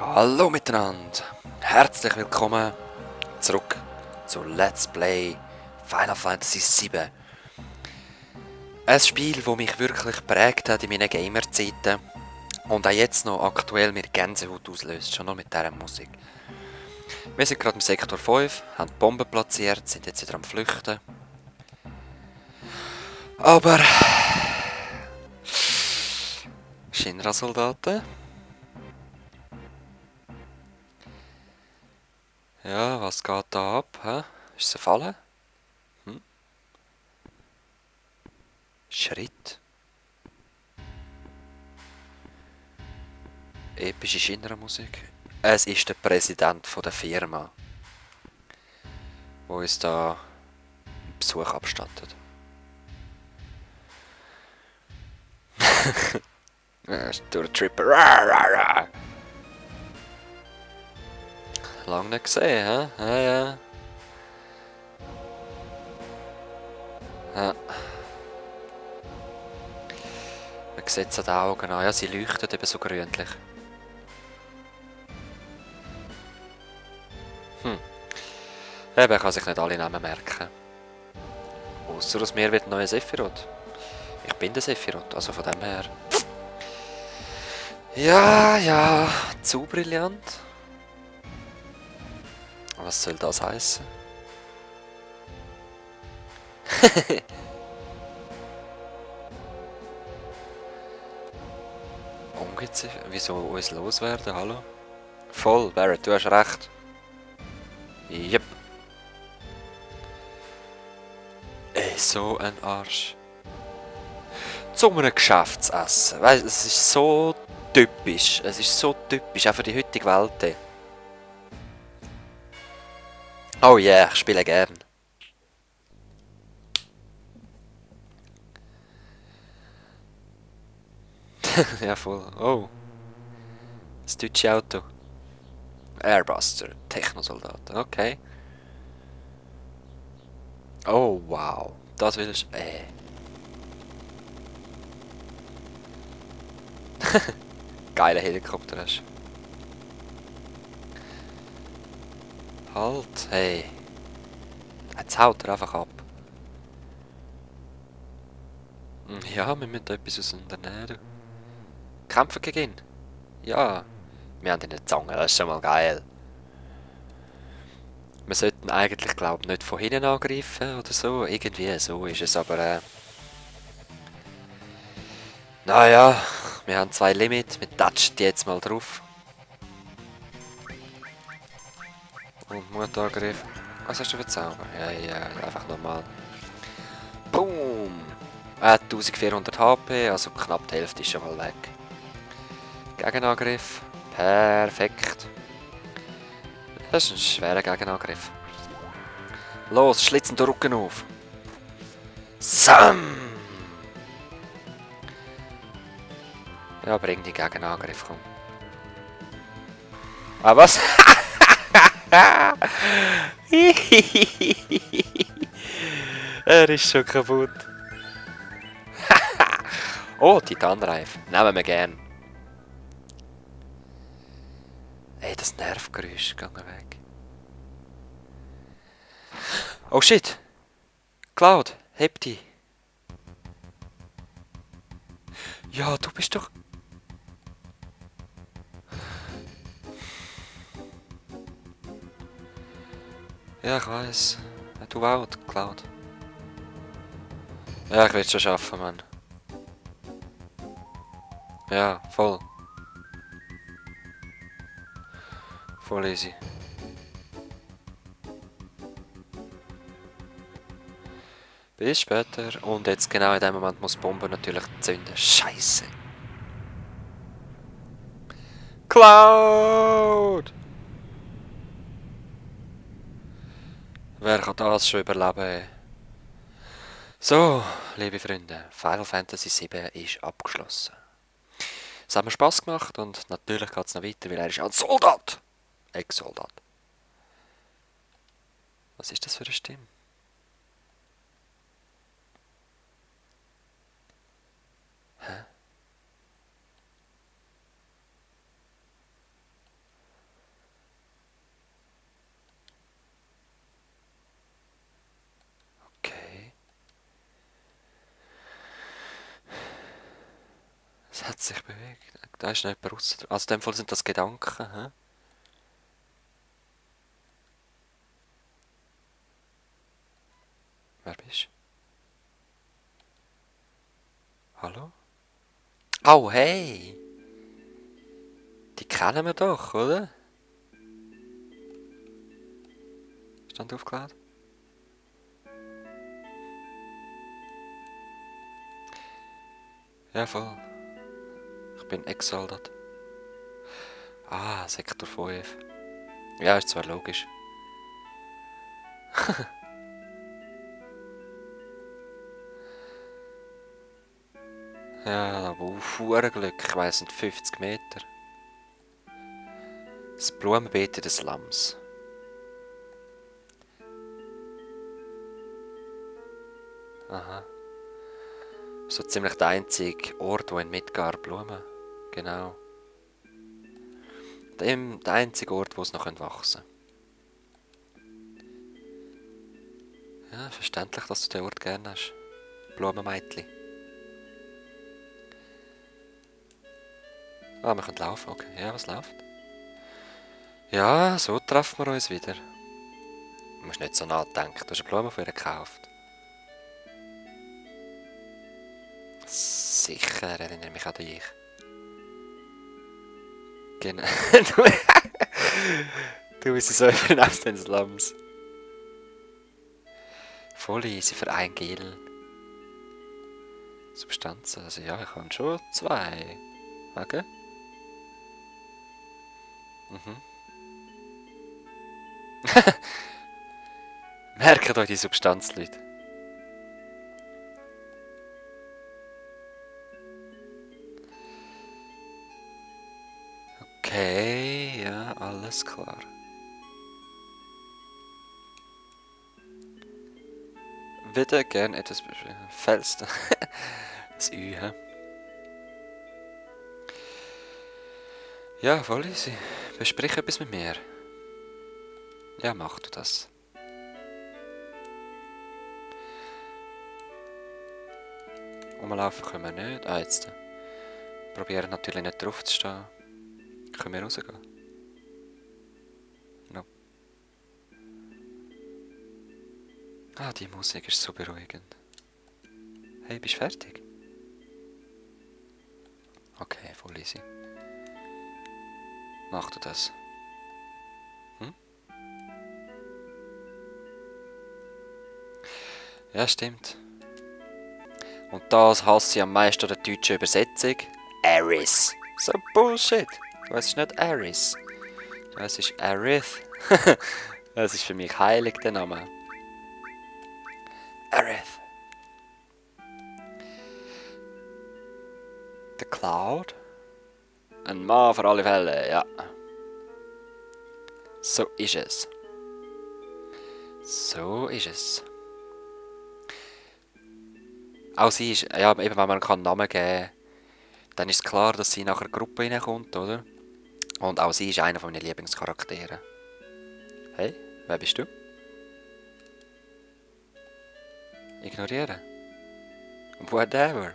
Hallo miteinander, herzlich willkommen zurück zu Let's Play Final Fantasy VII. Ein Spiel, das mich wirklich prägt hat in meinen Gamer-Zeiten und auch jetzt noch aktuell mir Gänsehaut auslöst, schon noch mit dieser Musik. Wir sind gerade im Sektor 5, haben die Bomben platziert, sind jetzt wieder am Flüchten. Aber... Shinra-Soldaten? Ja, was geht da ab? Hä? Ist es ein Falle? Schritt? Epische Shinra-Musik? Es ist der Präsident von der Firma, der uns da Besuch abstattet. Durch den Trip. Lang nicht gesehen, hä? Ja, ja. Ja. Man sieht es an den Augen an. Ja, sie leuchten eben so grünlich. Eben, kann sich nicht alle Namen merken. Ausser aus mir wird ein neuer Sephiroth. Ich bin der Sephiroth, also von dem her. Ja, ja, zu brillant. Was soll das heißen? Ungeziefer? Wieso uns loswerden? Hallo? Voll, Barrett, du hast recht. Yep. Ey, so ein Arsch. Zu einem Geschäftsessen. Weißt, es ist so typisch. Es ist so typisch, auch für die heutige Welt. Ey. Oh yeah, ich spiele gern. Ja, voll. Oh, das deutsche Auto. Airbuster, Technosoldaten, okay. Oh, wow. Das willst du... Geiler Helikopter hast du. Halt, hey. Jetzt haut er einfach ab. Ja, wir müssen da etwas aus unternehmen. Kämpfen gegen ihn? Ja. Wir haben ihn eine Zange, das ist schon mal geil. Wir sollten eigentlich, glaube ich, nicht von hinten angreifen oder so. Irgendwie so ist es, aber naja, wir haben zwei Limit, wir touchen die jetzt mal drauf. Und Mutangriff. Was hast du für Zauber? Ja, ja, einfach normal. Boom! Er hat 1400 HP, also knapp die Hälfte ist schon mal weg. Gegenangriff. Perfekt. Das ist ein schwerer Gegenangriff. Los, schlitzen den Rücken auf. Sam! Ja, bring die Gegenangriff, komm. Ah, was? Er ist schon kaputt. Oh, Titanreif. Nehmen wir gern. Ey, das Nervgeräusch, geh weg. Oh shit! Cloud, heb die. Ja, du bist doch... Ja, ich weiß. Du auch, Cloud. Ja, ich will es schon schaffen, Mann. Ja, voll. Voll easy. Bis später. Und jetzt genau in dem Moment muss die Bombe natürlich zünden. Scheiße. Cloud! Wer kann das schon überleben? So, liebe Freunde, Final Fantasy VII ist abgeschlossen. Es hat mir Spass gemacht und natürlich geht es noch weiter, weil er ist ein Soldat! Ex-Soldat. Was ist das für eine Stimme? Hä? sich bewegt. Da ist noch jemand raus. Also in dem Fall sind das Gedanken, hä? Wer bist du? Hallo? Oh, hey! Die kennen wir doch, oder? Stand aufgeladen? Ja, voll. Ich bin Ex-Soldat. Ah, Sektor 5. Ja, ist zwar logisch. Ja, aber Glück. Ich weiss nicht, 50 Meter. Das Blumenbeet in den Slums. Aha. So ziemlich der einzige Ort, wo in Midgard Blumen. Genau. Der einzige Ort, wo es noch wachsen können. Ja, verständlich, dass du den Ort gerne hast. Blumenmeitli. Ah, wir können laufen, okay. Ja, was läuft? Ja, so treffen wir uns wieder. Du musst nicht so nachdenken, du hast eine Blume von ihr gekauft. Sicher erinnere mich an dich. Genau. Du bist so über aus den Slums. Voll easy für ein Gel. Substanzen, also ja, ich habe schon 2. Okay? Mhm. Merkt euch die Substanz, Leute. Okay, ja, alles klar. Wieder gern etwas besprechen. Felsen. Das Ü, hä? Ja, voll easy. Besprich etwas mit mir. Ja, mach du das. Rumlaufen können wir nicht. Ah, jetzt. Probieren natürlich nicht drauf zu stehen. Können wir rausgehen? No. Ah, die Musik ist so beruhigend. Hey, bist du fertig? Okay, voll easy. Mach du das. Hm? Ja, stimmt. Und das hasse ich am meisten an der deutschen Übersetzung. Aris. So Bullshit. Du weißt nicht Aris. Du weißt Arith. Das ist für mich heilig, der Name. Arith. The Cloud. Ein Mann für alle Fälle, ja. So ist es. So ist es. Auch sie ist, ja, eben wenn man einen Namen geben kann, dann ist es klar, dass sie in eine Gruppe reinkommt, oder? Und auch sie ist einer meiner Lieblingscharaktere. Hey, wer bist du? Ignorieren. Whatever.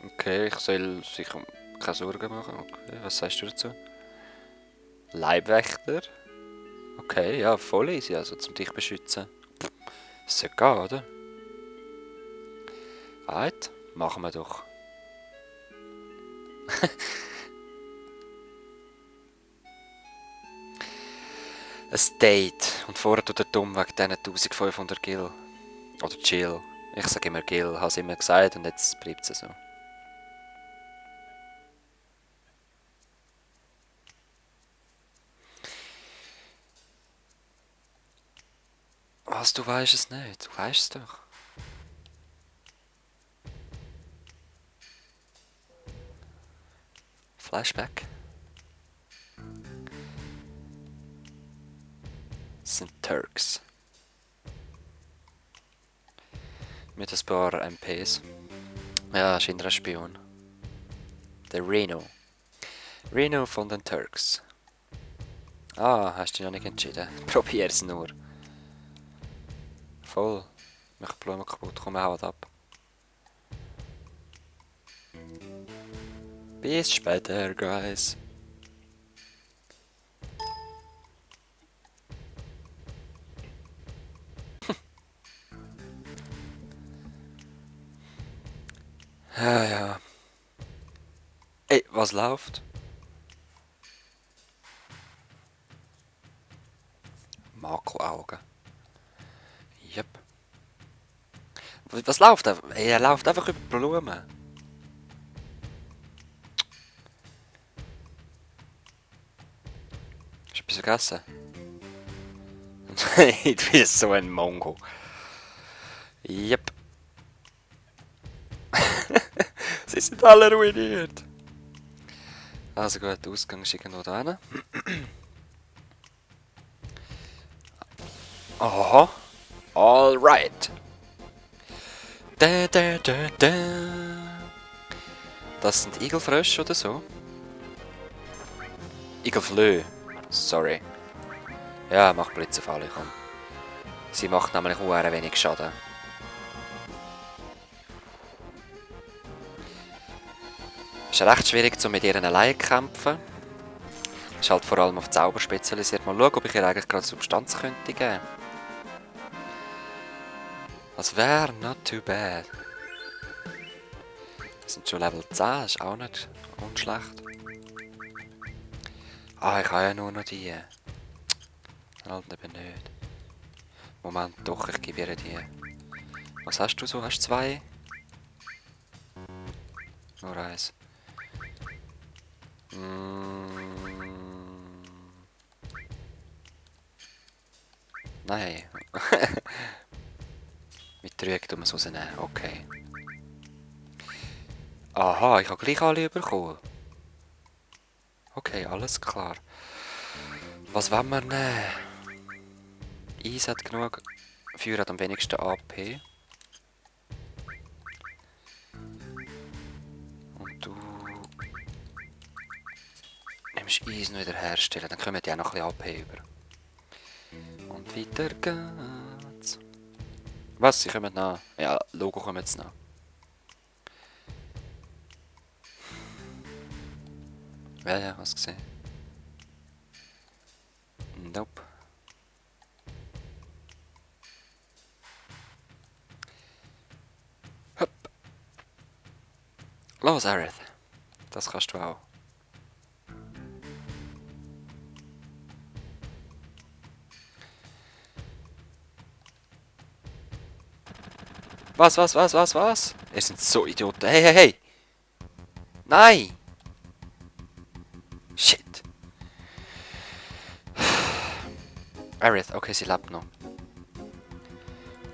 Okay, ich soll sicher keine Sorgen machen. Okay, was sagst du dazu? Leibwächter? Okay, ja, voll easy, also zum dich beschützen. Das sollte gehen, oder? Alright, machen wir doch. Ein Date. Und vorher tut er dumm wegen diesen 1500 Gil. Oder Chill. Ich sage immer Gil, habe es immer gesagt und jetzt bleibt es so. Was, du weißt es nicht? Du weißt es doch. Flashback. Das sind Turks. Mit ein paar MPs. Ja, scheint ein Spion. Der Reno. Reno von den Turks. Ah, hast du dich noch nicht entschieden? Probier's nur. Voll. Mach die Blume kaputt, komm, haut ab. Bis später, guys. Ja, ja. Ey, was läuft? Makelaugen. Yep. Was läuft? Ey, er läuft einfach über die Blumen. Hast du etwas vergessen? Du bist so ein Mongo. Yep. Sie sind alle ruiniert. Also gut, der Ausgang ist irgendwo da hin. Aha. Alright. Da, da, da, da. Das sind Igelfrösche oder so? Igelflöhe. Sorry. Ja, macht Blitzerfalle, komm. Sie macht nämlich auch wenig Schaden. Ist recht schwierig, mit ihr alleine zu kämpfen. Ist halt vor allem auf Zauber spezialisiert. Mal schauen, ob ich ihr eigentlich gerade Substanz könnte geben. Das wäre not too bad. Wir sind schon Level 10, ist auch nicht unschlecht. Ah, ich habe ja nur noch die. Halt eben nicht. Moment, doch, ich gebe ihr die. Was hast du so? Hast du 2? Nur 1. Nein. Mit Trügen tun wir es rausnehmen. Okay. Aha, ich habe gleich alle bekommen. Okay, alles klar. Was wollen wir nehmen? Eis hat genug. Feuer hat am wenigsten AP. Und du nimmst Eis noch wieder herstellen, dann kommen die auch noch ein bisschen AP über. Und weiter geht's. Was? Sie kommen nach? Ja, Logo kommen jetzt nach. Ja, ja, hast gesehen. Nope. Hopp. Los, Aerith. Das kannst du auch. Was? Ihr seid so Idioten. Hey, hey, hey! Nein! Shit! Aerith, okay, sie lebt noch.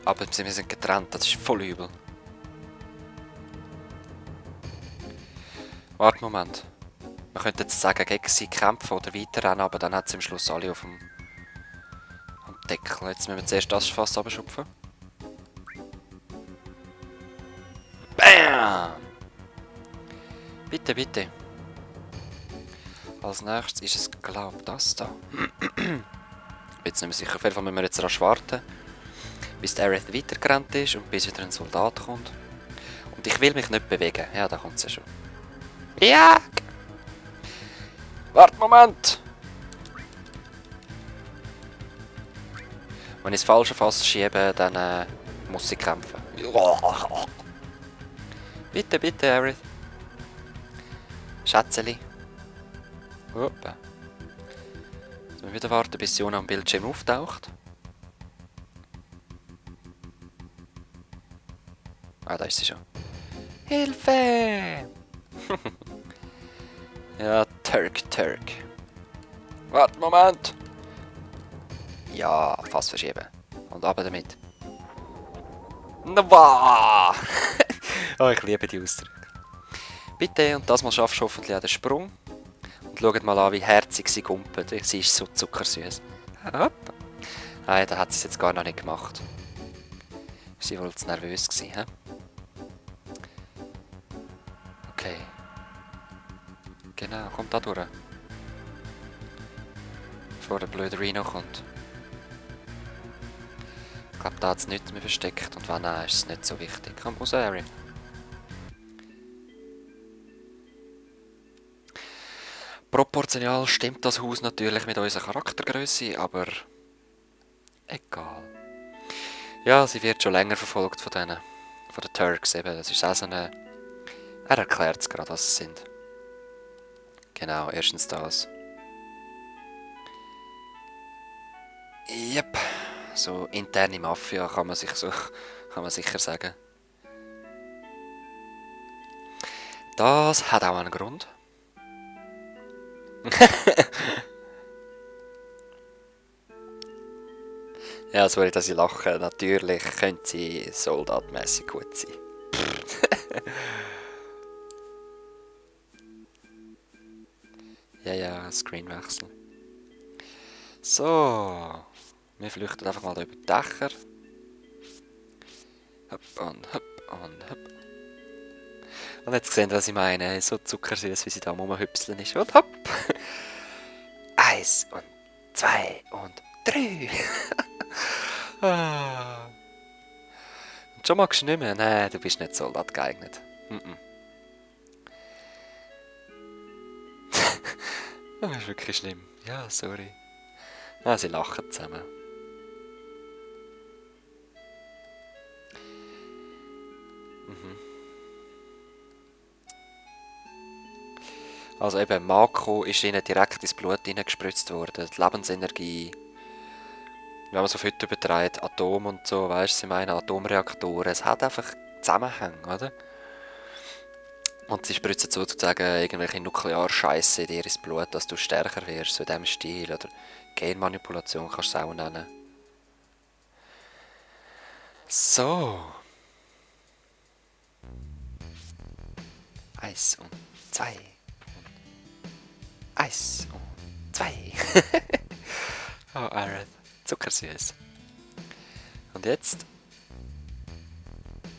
Aber wir sind getrennt, das ist voll übel. Warte, Moment. Man könnte jetzt sagen, gegen sie kämpfen oder weiterrennen, aber dann hat sie am Schluss alle auf dem Deckel. Jetzt müssen wir zuerst das Fass abschupfen. Bam! Bitte, bitte. Als nächstes ist es, glaube ich, das da. Ich bin jetzt nicht mehr sicher. Auf jeden Fall müssen wir jetzt rasch warten, bis der Aerith weitergerannt ist und bis wieder ein Soldat kommt. Und ich will mich nicht bewegen. Ja, da kommt sie schon. Ja! Warte, Moment! Wenn ich das falsche Fass schiebe, dann muss sie kämpfen. Bitte, bitte, Aerith. Schätzeli. Hoppa. Jetzt müssen wir wieder warten, bis Jona am Bildschirm auftaucht. Ah, da ist sie schon. Hilfe! Ja, Turk. Warte, Moment! Ja, fast verschieben. Und runter damit. Wow! Oh, ich liebe die Ausdrücke. Bitte, und das mal schaffst du hoffentlich auch den Sprung. Und schaut mal an, wie herzig sie kumpelt. Sie ist so zuckersüß. Hopp. Nein, da hat sie es jetzt gar noch nicht gemacht. Sie war wohl zu nervös gewesen, he? Okay. Genau, kommt da durch. Bevor der blöde Rhino kommt. Ich glaube, da hat es nichts mehr versteckt. Und wenn nein, ist es nicht so wichtig. Komm raus, Harry. Proportional stimmt das Haus natürlich mit unserer Charaktergröße, aber egal. Ja, sie wird schon länger verfolgt von denen. Von den Turks eben. Das ist auch so eine... Er erklärt es gerade, was sie sind. Genau, erstens das. Yep. So interne Mafia kann man sicher sagen. Das hat auch einen Grund. Ja, sorry, dass ich lache. Natürlich könnte sie soldatmäßig gut sein. Ja, Screenwechsel. So. Wir flüchten einfach mal da über die Dächer. Hopp und hopp und hopp. Und jetzt gesehen, was ich meine. So zuckersüß, wie sie da rumhüpseln ist. Und hopp. 1 und 2 und 3. Ah. Und schon magst du nicht mehr? Nein, du bist nicht Soldat geeignet. Das ist wirklich schlimm. Ja, sorry. Ah, sie lachen zusammen. Also eben, Mako ist ihnen direkt ins Blut hineingespritzt worden. Die Lebensenergie. Wenn man es auf heute übertreibt, Atom und so, weißt du, sie meinen Atomreaktoren. Es hat einfach Zusammenhänge, oder? Und sie spritzen sozusagen irgendwelche Nuklearscheiße in dir ins Blut, dass du stärker wirst, so in diesem Stil. Oder Genmanipulation kannst du es auch nennen. So. 1 und 2. 1 und 2. Oh, Aerith. Zuckersüß. Und jetzt?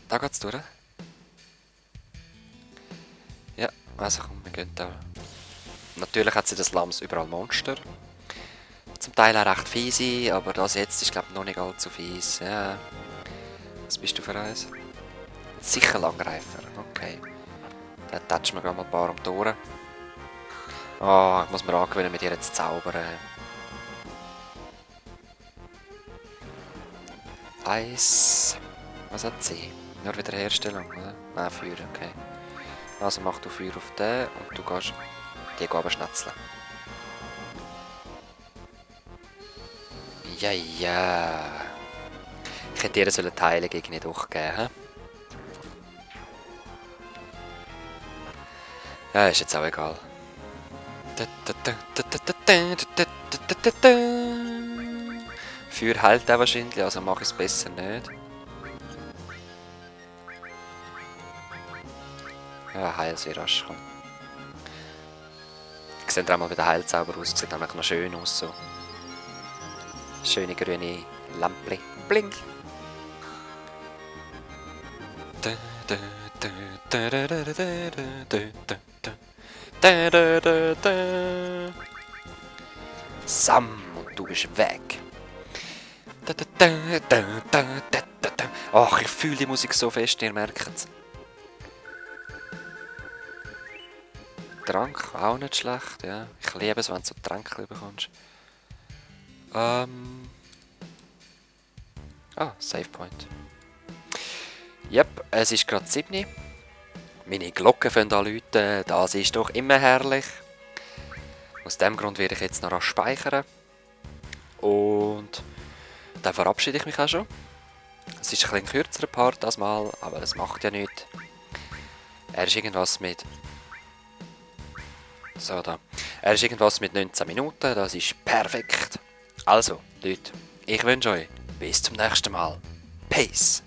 Da geht's durch. Ja, also komm, wir gehen da. Natürlich hat sie das Lams überall Monster. Zum Teil auch recht fiese, aber das jetzt ist glaube ich noch nicht allzu fies. Ja. Was bist du für eins? Sicher Langgreifer, okay. Dann touchen wir gerade mal ein paar um die Ohren. Oh, ich muss mir angewöhnen, mit ihr jetzt zu zaubern. Eis. Was hat sie? Nur Wiederherstellung, oder? Nein, Feuer, okay. Also mach du Feuer auf den und du gehst die aber schnetzeln. Ja. Ich hätte ihr sollen Teile gegen ihn durchgeben. Ja, ist jetzt auch egal. Feuer hält auch wahrscheinlich, also mache ich es besser nicht. Ja, heil sehr rasch. Komm. Sieht auch mal wie der Heilzauber aus, sieht nämlich noch schön aus. So. Schöne grüne Lämpchen. Blink! Sam, und du bist weg. Ach, ich fühle die Musik so fest, ihr merkt es. Trank, auch nicht schlecht, ja. Ich liebe es, wenn du so Tränke bekommst. Save Point. Yep, es ist gerade 7. Meine Glocken fangen an läuten, das ist doch immer herrlich. Aus dem Grund werde ich jetzt noch rasch speichern. Und dann verabschiede ich mich auch schon. Es ist ein kürzerer Part das Mal, aber das macht ja nichts. Er ist irgendwas mit... So, da. Er ist irgendwas mit 19 Minuten, das ist perfekt. Also, Leute, ich wünsche euch bis zum nächsten Mal. Peace!